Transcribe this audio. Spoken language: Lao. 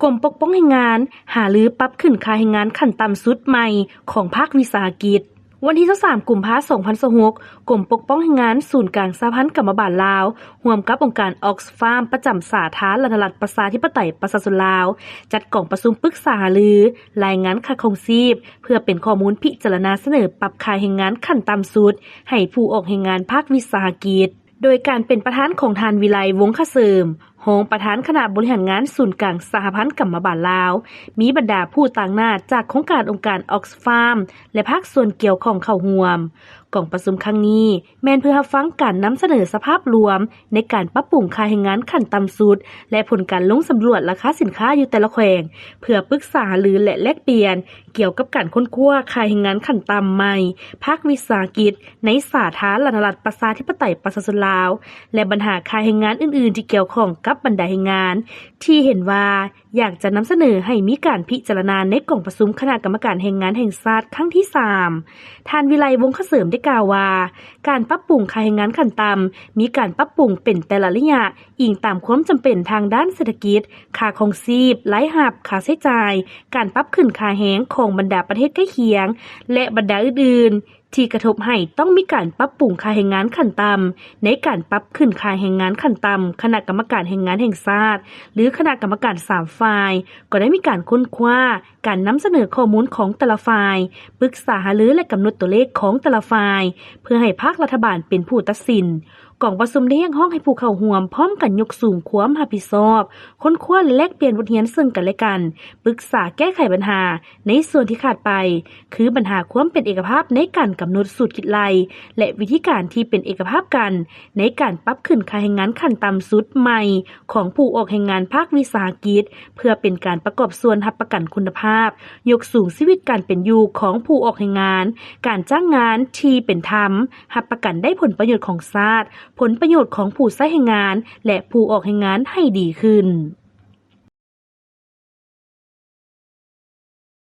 ກົມປົກປ້ອງແຮງງານ ຫາລືປັບຂຶ້ນຄ່າແຮງງານຂັ້ນຕ່ຳສຸດໃໝ່ຂອງພາກວິສາຫະກິດ. ວັນທີຊາວສາມ ກຸມພາ ສອງພັນຊາວຫົກ, ກົມປົກປ້ອງແຮງງານ ສູນກາງສະຫະພັນກຳມະບານລາວ ຮ່ວມກັບອົງການ Oxfam ປະຈຳສາທາລະນະລັດ ປະຊາທິປະໄຕ ປະຊາຊົນລາວ ຈັດກອງປະຊຸມປຶກສາຫາລື ລາຍງານຄ່າຄອງຊີບ ເພື່ອເປັນຂໍ້ມູນພິຈາລະນາສະເໜີປັບຄ່າແຮງງານຂັ້ນຕ່ຳສຸດ ໃຫ້ຜູ້ອອກແຮງງານພາກວິສາຫະກິດ ໂດຍການເປັນປະທານຂອງທ່ານ ວິໄລ ວົງຄະເສີມ, ຮອງປະທານຄະນະບໍລິຫານງານສູນກາງສະຫະພັນກຳມະບານລາວ, ມີບັນດາຜູ້ຕາງໜ້າຈາກໂຄງການອົງການ Oxfam ແລະ ພາກສ່ວນກ່ຽວຂ້ອງເຂົ້າຮ່ວມ. ກອງປະຊຸມຄັ້ງນີ້ ແມ່ນເພື່ອຮັບຟັງການນຳສະເໜີສະພາບລວມໃນການປັບປຸງຄ່າແຮງງານຂັ້ນຕ່ຳສຸດ ແລະ ຜົນການລົງສຳຫຼວດລາຄາສິນຄ້າຢູ່ແຕ່ລະແຂວງ ເພື່ອປຶກສາຫາລື ແລະ ແລກປ່ຽນ ກ່ຽວກັບການຄົ້ນຄວ້າຄ່າແຮງງານຂັ້ນຕ່ຳໃໝ່ພາກວິສາຫະກິດ ໃນສາທາລະນະລັດ ປະຊາທິປະໄຕ ປະຊາຊົນລາວ ແລະ ບັນຫາຄ່າແຮງງານອື່ນໆທີ່ກ່ຽວຂ້ອງກັບບັນດາແຮງງານ ທີ່ເຫັນວ່າຢາກຈະນຳສະເໜີໃຫ້ມີການພິຈາລະນາໃນກອງປະຊຸມຄະນະກຳມະການແຮງງານແຫ່ງຊາດຄັ້ງທີສາມ. ທ່ານ ວິໄລ ວົງຄະເສີມ ໄດ້ກ່າວວ່າ ການປັບປຸງຄ່າແຮງງານຂັ້ນຕ່ຳ ມີການປັບປຸງເປັນແຕ່ລະໄລຍະ ອີງຕາມຄວາມຈຳເປັນທາງດ້ານເສດຖະກິດ, ຄ່າຄອງຊີບ, ລາຍຮັບ, ຄ່າໃຊ້ຈ່າຍ, ການປັບຂຶ້ນຄ່າແຮງຂອງບັນດາປະເທດໃກ້ຄຽງ ແລະ ບັນດາອື່ນໆ ທີ່ກະທົບໃຫ້ຕ້ອງມີການປັບປຸງຄ່າແຮງງານຂັ້ນຕ່ຳ. ໃນການປັບຂຶ້ນຄ່າແຮງງານຂັ້ນຕ່ຳ, ຄະນະກຳມະການແຮງງານແຫ່ງຊາດ ຫຼື ຄະນະກຳມະການສາມຝ່າຍ ກໍໄດ້ມີການຄົ້ນຄວ້າ, ການນຳສະເໜີຂໍ້ມູນຂອງແຕ່ລະຝ່າຍ, ປຶກສາຫາລື ແລະ ກຳນົດຕົວເລກຂອງແຕ່ລະຝ່າຍ ເພື່ອໃຫ້ພາກລັດຖະບານເປັນຜູ້ຕັດສິນ. ກອງປະຊຸມໄດ້ຮຽກຮ້ອງໃຫ້ຜູ້ເຂົ້າຮ່ວມພ້ອມກັນຍົກສູງຄວາມຮັບຜິດຊອບ, ຄົ້ນຄວ້າ ແລະ ແລກປ່ຽນບົດຮຽນເຊິ່ງກັນ ແລະ ກັນ, ປຶກສາແກ້ໄຂບັນຫາໃນສ່ວນທີ່ຂາດໄປ ຄືບັນຫາຄວາມເປັນເອກະພາບໃນການກຳນົດສູດຄິດໄລ່ ແລະ ວິທີການທີ່ເປັນເອກະພາບກັນ ໃນການປັບຂຶ້ນຄ່າແຮງງານຂັ້ນຕ່ຳສຸດໃໝ່ຂອງຜູ້ອອກແຮງງານພາກວິສາຫະກິດ ເພື່ອເປັນການປະກອບສ່ວນຮັບປະກັນຄຸນນະພາບ, ຍົກສູງຊີວິດການເປັນຢູ່ຂອງຜູ້ອອກແຮງງານ, ການຈ້າງງານທີ່ເປັນທຳ, ຮັບປະກັນໄດ້ຜົນປະໂຫຍດຂອງຊາດ, ຜົນປະໂຫຍດຂອງຜູ້ໃຊ້ແຮງງານ ແລະ ຜູ້ອອກແຮງງານໃຫ້ດີຂຶ້ນ.